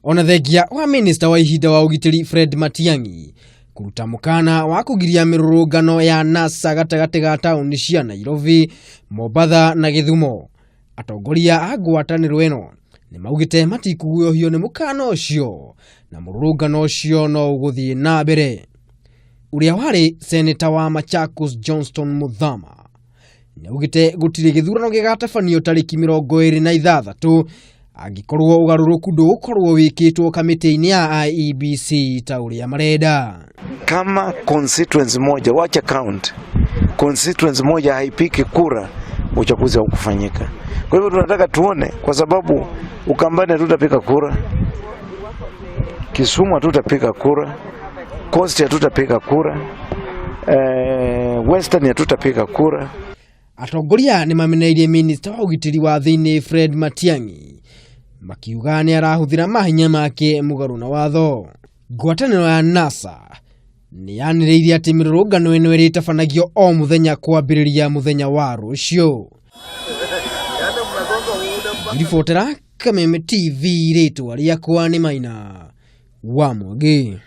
Ona thengia wa minista wa ihinda wa ũgitĩri Fred Matiang'i kũruta mũkana wa kũgiria mĩrũrũngano ya NASA gatagatĩ ga taũni cia Nairobi, Mombatha na Gĩthumo. Atongoria a ngwatanĩro ĩno nĩ maugĩte matikuguohio nĩ mũkana ũcio na mũrũrũngano ũcio no ũgũthiĩ na mbere. Ũrĩa warĩ seneta wa Machakos Johnston Muthama nĩaugĩte gũtirĩ gĩthurano gĩgatabanio tarĩki 26 angĩkorwo ũgarũrũku ndũgũkorwo wĩkĩtwo kamĩtĩ-inĩ ya IEBC ta ũrĩa marenda. Kama constituency moja, wacha count, constituency moja haipiki kura, uchaguzi haukufanyika. Kwa hivyo tunataka tuone, kwa sababu Ukambani hatutapiga kura, Kisumu hatutapiga kura, Coast hatutapiga kura, Western hatutapiga kura. Atongoria nĩ mameneirie minista wa ũgitĩri wa thĩinĩ Fred Matiang'i makiuga nĩ arahũthĩra mahinya make mũgarũ na watho. Ngwatanĩro ya NASA nĩ yanĩrĩire atĩ mĩrũrũngano ĩno ĩrĩtabanagio o mũthenya kwambĩrĩria mũthenya wa rũciũ. Ngĩribotera Kameme TV rĩtwa rĩakwa nĩ Maina wa Mwangi.